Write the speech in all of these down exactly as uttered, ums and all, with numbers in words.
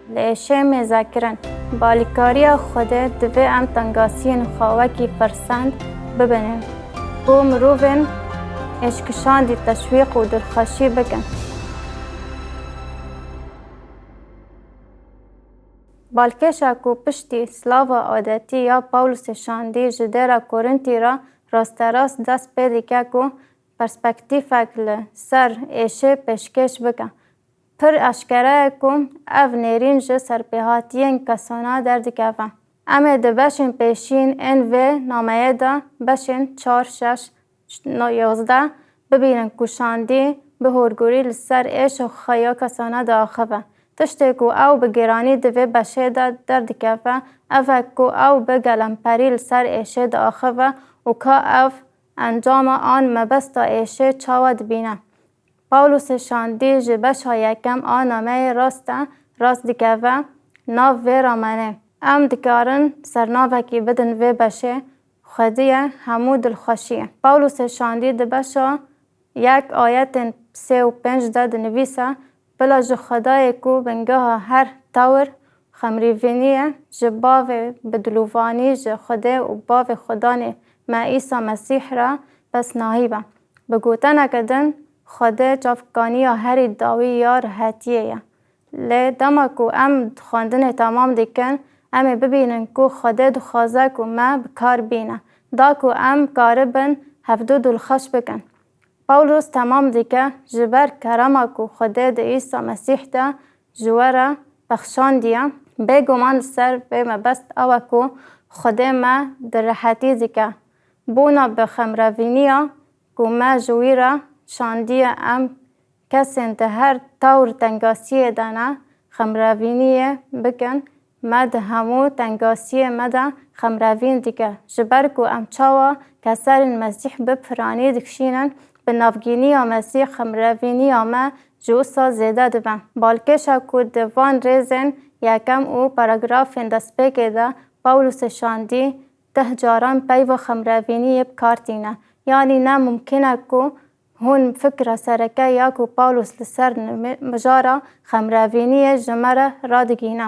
Li êşê mêzekirin. Bi alîkariya Xwedê divê em tengasiyên xwe wekî firsend bibînin, ku mirovên êşkişandî teşwîq û dilxweşî bikin. Balkêşa ku piştî slava adetî ya Pawlusê şandî ji dêra Korintî re rasterast dest pê dike ku perspektîfek li ser êşê pêşkêş bike. Pir eşkere ye ku ev nêrîn ji serpêhatiyên kesana derdikeve. Em ê di beşên pêşîn ên vê nameyê de, beşên çar, şeş, no, yozdeh, bibînin ku şandî bi horgurî li ser êş û xeya kesana diaxive. Tiştê ku ew bi giranî di vê beşê de derdikeve, ev e ku ew bi gelemperî li ser êşê diaxive û ka ev encama an mebesta êşê çawa dibîne. Pawlusê şandî ji beşa yekem a nameyê raste rast dikeve nav vê ramenê. Em dikarin sernavekî bidin vê beşê: Xwediyê hemû dilxweşiyê. Pawlusê şandî di beşa yek ayetên sê û pênc de dinivîse: Bila ji Xwedayê ku bingeha her tewr xemrîvîniyê, ji Bavê bi dilovanî ji Xwedê û Bavê Xwedanê me Îsa Mesîh re pesnahî be. Bi goteneke din, Xwedê çavkaniya herî dawî ya rihetiyê ye. Lê dema ku em xwendinê temam dikin, em ê bibînin ku Xwedê dixwaze ku me bi kar bîne, da ku em karibin hevdu dilxweş bikin. Pawlos temam dike: Ji ber kerema ku Xwedê di Îsa Mesîh de ji we re bexşandiye. Bêguman li ser vê mebest ew e ku Xwedê me di rihetî dike. Bona bi xemrevîniya ku me ji wî re şandiye, em kesên di her tewr tengasiyê de ne, xemrevîniyê bikin. Me di hemû tengasiyê me de xemrevîn dike. Ji ber ku em çawa keserên Mesîh bi piranî dikişînin, bi navgîniya Mesîh xemrevîniya me ji wisa zêde dibe. Balkêşa ku di van rêzên yekem û paragrafên destpêkê de Pawlusê şandî deh caran peyva xemrevîniyê bi kar tîne. Yanî ne mumkin e ku hûn fikra sereke ya ku Pawlos li ser nime-, mijara xemrevîniyê ji me re radigihîne,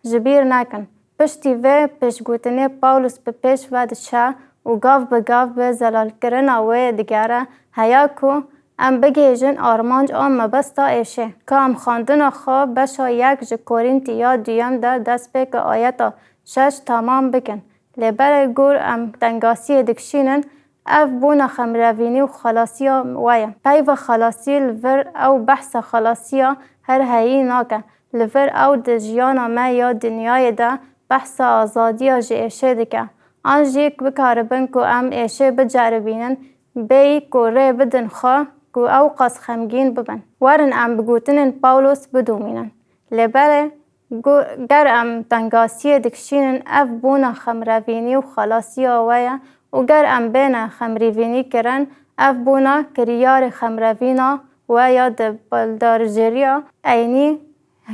ji bîr nekin. Piştî vê pêşgotinê Pawlos bi pêş ve diçe û gav bi gav bi zelalkirina wê digere, heya ku em bigihêjin armanc a mebesta êşê. Ka em xwendina xwe beşa yek ji Korîntî ya duyem de destpêka ayeta şeş tamam bikin. Lê berê gor em tengasiyê dikişînin, ev bona xemrevînî û xelasiya we ye. Peyva xelasî li vir ew behsa xelasiya her heyî nake. Li vir ew di jiyana me ya dinyayê de behsa azadiya ji êşê dike. An jî bikaribin ku em êşê biceribînin, bêyî ku rê bidin xwe ku ew qas xemgîn bibin. Werin em bi gotinên Pawlos bidomînin. Lê berê Gu-, ger em tengasiyê dikişînin, ev bona xemrevînî û xelasiya we ye û ger em bêne xemrîvînî kirin, ev bona kiriyarê xemrevîna we ya di baldarjêriya eynî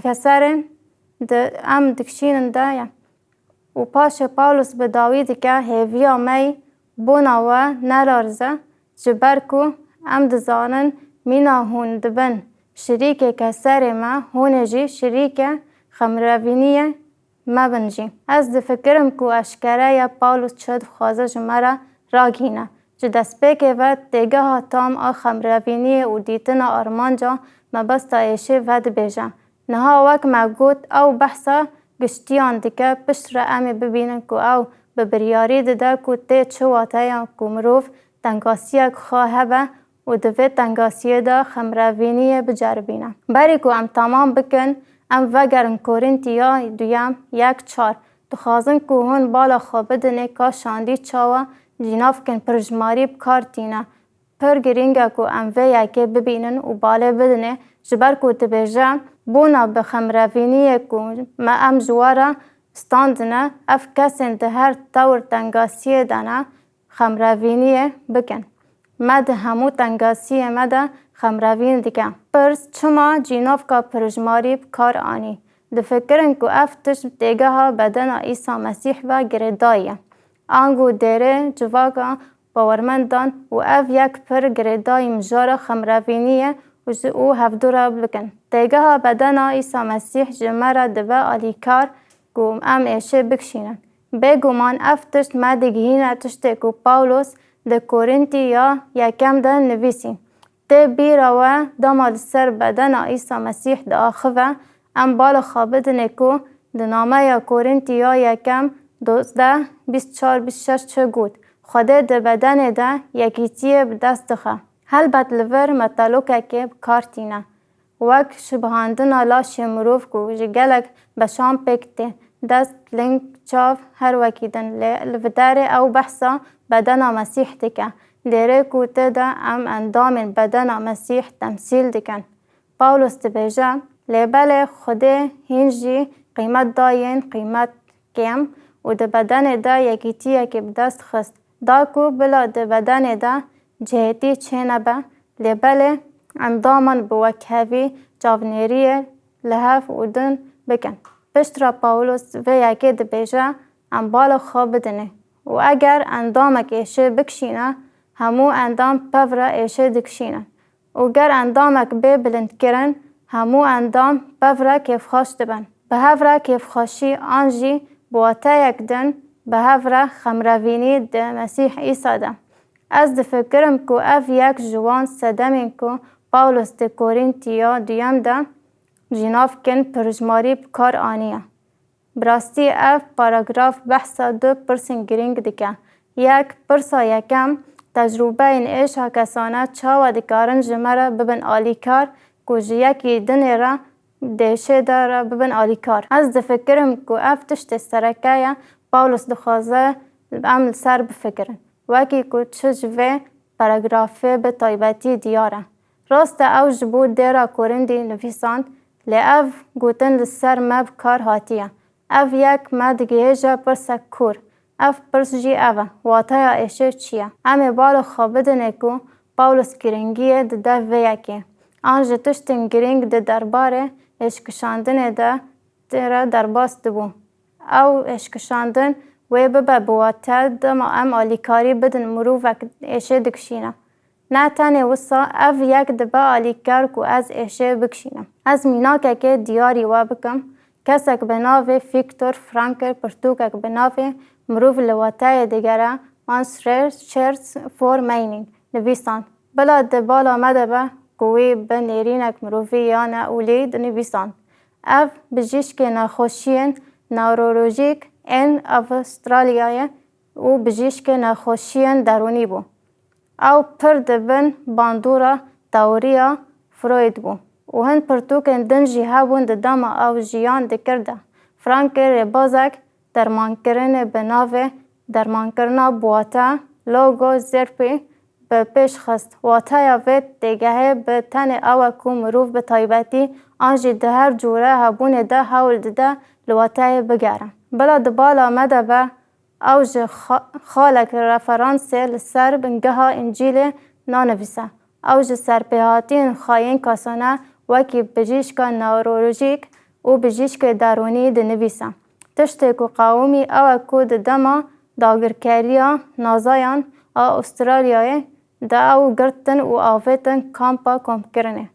keserên di em dikişînin de ye. Û paşê Pawlos bi dawî dike: Hêviya me yî bona we nelarize, ji ber ku em dizanin mîna hûn dibin şirîkê keserê me, hûn ê jî şirîkê xemrevîniyê me bin jî. Ez difikirim ku eşkere ye Pawlos çi dixwaze ji me re ragihîne. Ji destpêkê ve têgeha tam a xemrevîniyê û dîtina armanca mebesta êşê vedibêje. Niha wek me got, ew behsa giştiyan dike, piştre em ê bibînin ku ew bi biryarî dide ku tê çi wateya ku mirov tengasiyek xwe hebe û di vê tengasiyê de xemrevîniyê biceribîne. Berî ku em temam bikin, em vegerin Korîntî ya duyem yek çar. Dixwazin ku hûn bala xwe bidinê ka şandî çawa cînavkên pirjimarî bi kar tîne. Pir girîng e ku em vê yekê bibînin û balê bidinê, ji ber ku dibêje, bona bi xemrevîniyê ku me em ji we re standine, ev kesên di her tewr tengasiyê de ne, xemrevîniyê bikin. Me di hemû tengasiyê me de xemrevîn dike. Pirs, çima cînavka pirjimarî bi kar anî? Difikirin ku ev tişt bi têgeha bedena Îsa Mesîh ve girêdayî ye. Ango dêrê civaka bawermendan û ev yek pir girêdayî mijara xemrevîniyê û ji û hevdû re bikin. Têgeha bedena Îsa Mesîh ji me re dibe alîkar ku em êşê bikişînin. Bêguman ev tişt me digihîne tiştê ku Pawlos di Korîntî ya yekem de nivîsî. Tê bîra we dema li ser bedena Îsa Mesîh diaxive, em bala xwe bidinê ku di nameya Korîntî ya yekem, dozdeh, bîst çar, bîst şeş çi got, Xwedê di bedenê de yekîtiyê bi dest dixe. Helbet li vir metelokekê bi kar tîne. Wek şibihandina laşê mirov ku ji gelek beşan pêk tê, dest, ling, çav, her wekî din, lê li viderê ew behsa bedena Mesîh dike. Dêrê ku tê de em endamên bedena Mesîh temsîl dikin. Pawlos dibêje, Lê belê Xwedê hîn jî qîmet da yên qîmet kêm û di bedenê de yekîtiyekê bi dest xist, da ku bila di bedenê de cihêtî çênebe, lê belê endaman bi wekhevî çavnêriyê li hev û din bikin. Piştre Pawlos vê yekê dibêje, Em bala xwe bidinê û eger endamek êşê bikişîne, hemû endam pevre êşê dikişînin. Û ger endamek bê bilindkirin, hemû endam pevre kêfxweş dibin. Bi hev re kêfxweşî an jî bi wateyek din bi hev re xemrevînî di Mesîh Îsa de. Ez difikirim ku ev yek ji wan sedemên ku Pawlos di Korîntî ya duyem de ji nav kin pirjmarî bi kar aniye. Bi rastî ev paragraf behsa du pirsên girîng dike. Yek, pirsa yekem, tecrûbeyên êşa kesane çawa dikarin ji me re bibin alîkar ku ji yekî dinê re dêşê de re bibin alîkar? Ez difikirim ku ev tiştê sereke ye Pawlos dixwaze em li ser bifikirin. Wekî ku çi ji vê paragrafê bi taybetî diyar e. Rast e ew ji bo dêra Korîntî nivîsand, lê ev gotin li ser me bi kar hatiye. Ev yek me digihêje pirsek kûr. Ev pirs jî ev e, wateya êşê çi ye? Em ê bala xwe bidinê ku Pawlos girîngiyê dide vê yekê. An ji tiştên girîng di derbarê êşkişandinê de tê re derbas dibû. Ew êşkişandin wê bibe bi wate dema em alîkarî bidin mirovek êşê dikişîne. Ne tenê wisa, ev yek dibe alîkar ku ez êşê bikişînim. Ez mînakekê diyarî we bikim. Kesek bi navê Viktor Frankl pirtûkek bi navê Mirov li wateyê digere, Man's Search for Meaning, nivîsand. Bila di bala me de be ku wî bi nêrînek mirovî ya neolî dinivîsand. Ev bijîşkê nexweşiyên newrolojîk ên Avustralyayê û bijîşkê nexweşiyên derûnî bû. Ew pir di bin bandora teoriya Freud bû û hin pirtûkên din jî hebûn di dema ew jiyan dikir de. Frankl rêbazek dermankirinê bi navê dermankirina bi wate logotherapy bi pêş xist. Wateya vê têgehê bi tenê ew e ku mirov bi taybetî an jî di her cûre hebûnê de hewl dide li wateyê bigere. Bila di bala me de be, ew ji xa-, xalek referansê li ser bingeha Încîlê nanivîse. Ew ji serpêhatiyên xwe yên kesane wekî bijîşka newrolojîk û bijîşkê derûnî dinivîse. Tiştê ku qewimî ew e ku di dema dagirkeriya Nazayan a Avustralyayê de ew girtin û avêtin kampa komkirinê.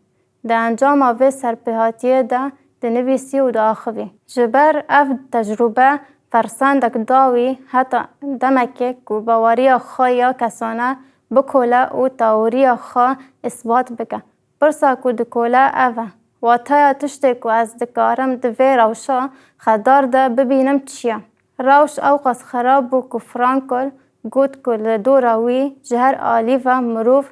Di encama vê serpêhatiyê de dinivîsî û diaxivî. Ji ber ev tecrûbe fersendek da wî heta demekê ku baweriya xwe ya kesane bikole û teoriya xwe îsbat bike. Pirsa ku dikole ev e, wateya tiştê ku ez dikarim di vê rewşa xedar de bibînim çi ye? Rewş ewqas xerab bû ku Frankl got ku li dora wî ji her alî ve mirov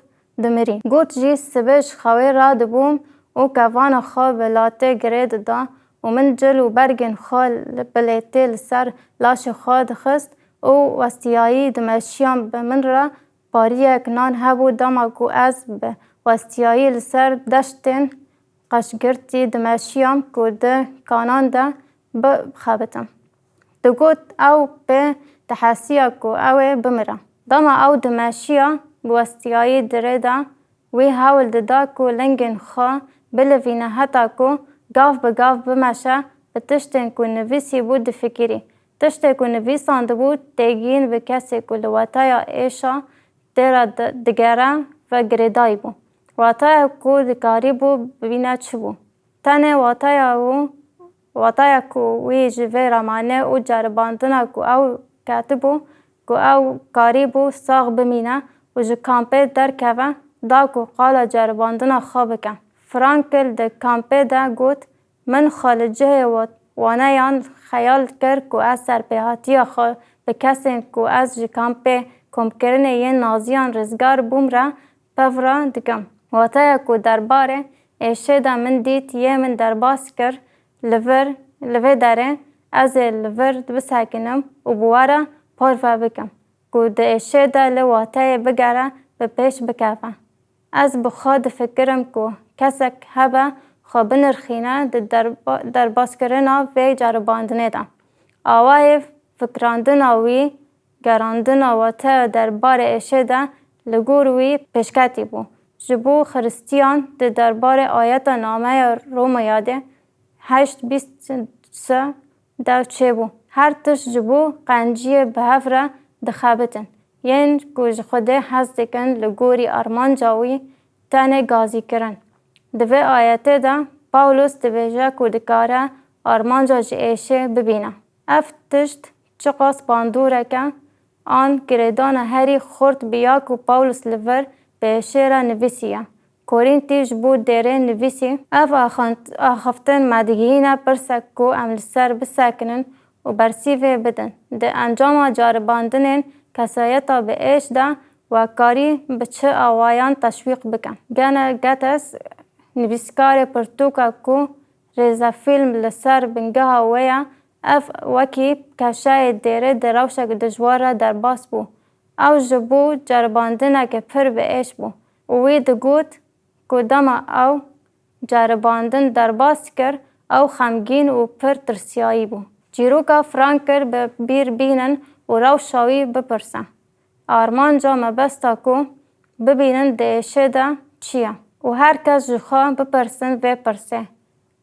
dimirî. Got jî, Sibê ji xewê radibûm û kevana xwe bi latê girê dida û min cil û bergên xwe li bilêtê li ser laşê xwe dixist û westiyayî dimeşiyam. Bi min re pariyek nan hebû dema ku ez bi westiyayî li ser deştên qeşgirtî dimeşiyam ku di kanan de bixebitim. Digot, ew pê dihesiya ku ew ê bimire. Dema ew dimeşiya, bi westiyayî dirê de wî hewl dida ku lingên xwe bilivîne heta ku gav bi gav bimeşe bi tiştên ku nivîsîbû difikirî. Tiştê ku nivîsandibû têgihîn bi kesê ku li wateya êşa tê re di-, digere ve girêdayî bû. Wataya ku dikarîbû bibîne çi bû? Tenê wataya û wataya ku wî ji vê ramane û ceribandina ku ew ketibû, ku ew karîbû sax bimîne û ji kampê derkeve, da ku qala ceribandina xwe bike. Frankl di kampê de got, Min xwe li cihê wa-, waneyan xeyal kir ku ez serpêhatiya xwe bi kesên ku ez ji kampê komkirinê yên naziyan rizgar bûm re pevra dikim. Wateye ku derbarê êşê de min dît yê min derbas kir li vir, li vê derê ez ê li vir bisekinim û bi we re parve bikim ku di êşê de li wateyê bigere bi pêş bikeve. Ez bi xwe difikirim ku kesek hebe xwe binirxîne di derba-, derbaskirina vê ceribandinê de. Awayê fikrandina wî, gerandina wateya derbarê êşê de li gor wî pêşketî bû. Ji bo Xiristiyan di derbarê ayeta nameya Romaya de heşt bîst se de çêbû. Her tişt ji bo qenciyê bi hev re dixebitin. Yên ku ji Xwedê hez dikin li gorî armanca wî tenê gazîkirin. Di vê ayetê de Pawlos dibêje ku dikare armanca ji êşê bibîne. Ev tişt çiqas bandoreke an girêdana herî xurt bi ya ku Pawlos li vir bi êşê re nivîsiye. Korîntî ji bo dêrê nivîsî, Ev axant-, axaftin me digihîne pirsek ku em li ser bisekinin û bersîvê bidin. Di encama caribandinên kesayeta bi êş de we karî bi çi awayan teşwîq bikin? Gene Getes, nivîskarê pirtûka ku rêzefîlm li ser bingeha wê ye, ev wekî keşayê dêrê di rewşek dijwar re derbas bû. Ew ji bo ceribandineke pir bi êş bû û wî digot ku dema ew ceribandin derbas kir, ew xemgîn û pir tirsiyayî bû. Çîroka Frankl bi bîr bînin û rewşa wî bipirsin. Armanca mebesta ku bibînin di êşê de çi ye? Û her kes ji xwe bipirsin vê pirsê.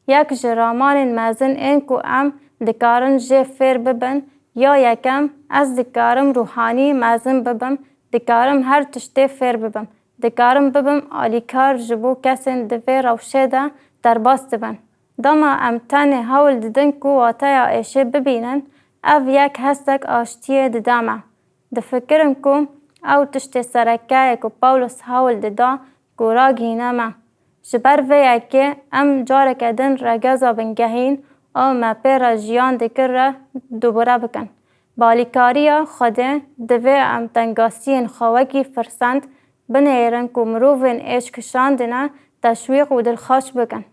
Yek ji ramanên mezin ên ku em dikarin jê fêr bibin, ya yekem, ez dikarim ruhanî mezin bibim, dikarim her tiştê fêr bibim, dikarim bibim alîkar ji bo kesên di vê rewşê de derbas dibin. Dema em tenê hewl didin ku wateya êşê bibînin, ev yek hestek aştiyê dide me. Difikirim ku ew tiştê sereke ye ku Pawlos hewl dida ku ragihîne me. Ji ber vê yekê em careke din regeza bingehîn a me pê re jiyan dikir re dubire bikin. Bi alîkariya Xwedê divê em tengasiyên xwe wekî firsend binêrin ku mirovên êş kişandine teşwîq û dilxweş bikin.